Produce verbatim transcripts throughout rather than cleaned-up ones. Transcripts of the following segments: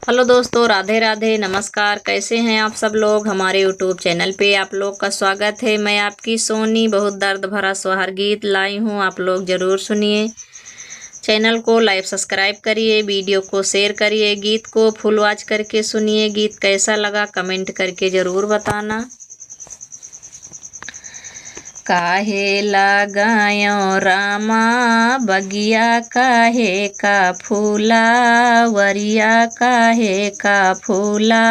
हेलो दोस्तों, राधे राधे, नमस्कार। कैसे हैं आप सब लोग? हमारे YouTube चैनल पे आप लोग का स्वागत है। मैं आपकी सोनी बहुत दर्द भरा सोहर गीत लाई हूँ, आप लोग ज़रूर सुनिए। चैनल को लाइक, सब्सक्राइब करिए, वीडियो को शेयर करिए, गीत को फुल वॉच करके सुनिए। गीत कैसा लगा कमेंट करके ज़रूर बताना। काहे लगायो रामा बगिया, काहे का फूला वरिया, काहे का फूला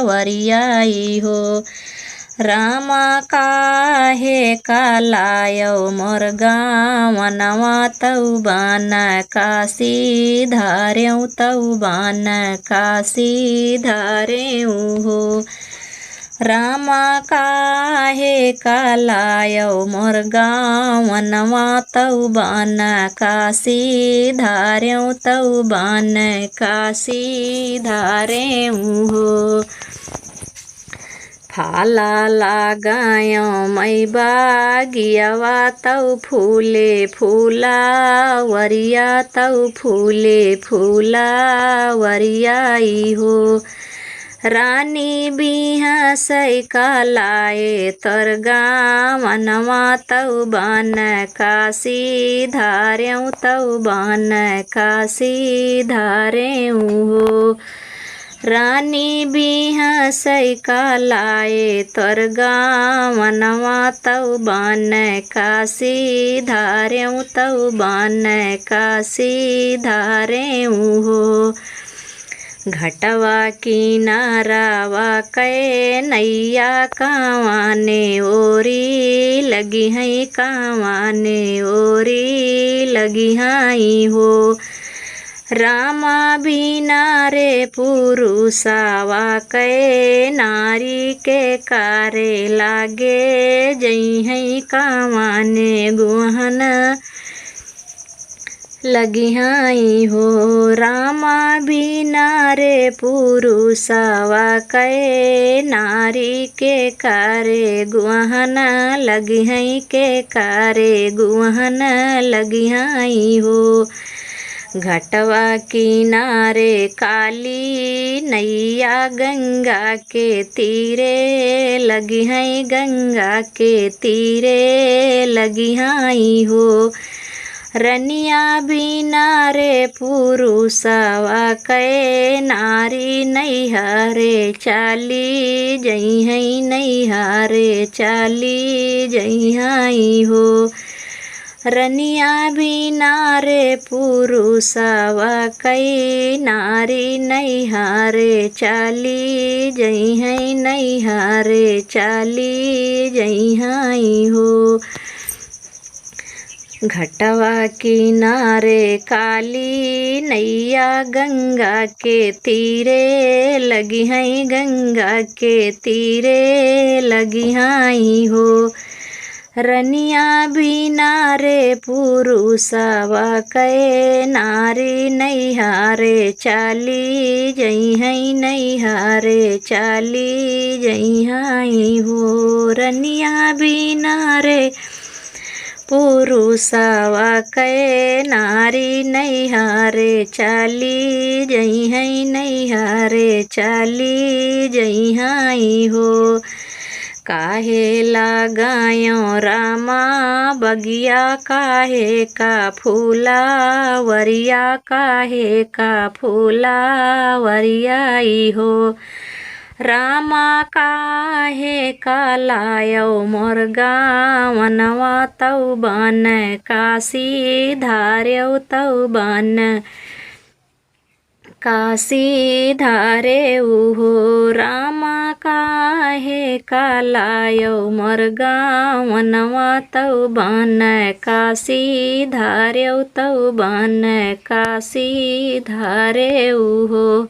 वरिया ई हो। रामा काहे का लायो मोर गावनवा, तौ बन कासी धारेउ, तौ बन कासी धारेउ हो। रामा काहे का लायो मोर गावनवा, तौ बन कासी धारेउ, तौ बन कासी धारेउ हो। फाला लगायो मै बागियवा, तौ फूले फूला वरिया, तौ फूले फूला वरिया ई हो। रानी बिहसै का लाए तोर गावनवा, तौ बन कासी धारेउ, तौ बन कासी धारेउ हो। रानी बिहसै का लाए तोर गावनवा, तौ बन कासी धारेउ, तौ बन कासी धारेउ हो। घटवा किनारावा कै नैया, कवाने ओरी लगिहै, कवाने ओरी लगिहै हो। रामा बिना रे पुरुषवा कै नारी, के कारे लागे जइहै, कवाने गुहन लगिहै हो। रामा बिना रे पुरुषवा कै नारी, के कारे गुहन लगिहै, के कारे गुहन लगिहै हो। घटवा किनारे काली नैया, गंगा के तीरे लगिहै, गंगा के तीरे लगिहै हो। रनिया बिना रे पुरुषवा कै नारी, नैहरे चाली जइहै, नैहरे चाली जइहै हो। रनिया बिना रे पुरुषवा कै नारी, नैहरे चाली जइहै, नैहरे चाली जइहै हो। घटवा किनारे काली नैया, गंगा के तीरे लगिहै, गंगा के तीरे लगिहै हो। रनिया बिना रे पुरुषवा कै नारी, नैहरे चाली जइहै, नैहरे चाली जइहै हो। रनिया बिना रे पुरुषवा कै नारी, नैहरे चाली जइहै, नैहरे चाली जइहै हो। काहे लगायो रामा बगिया, काहे का फूला वरिया, काहे का फूला वरिया ई हो। रामा काहे का लायो मोर गावनवा, तौ बन कासी धारेउ, तौ बन कासी धारेउ हो। रामा काहे का लायो मोर गावनवा, तौ बन कासी धारेउ, तौ बन कासी धारेउ हो।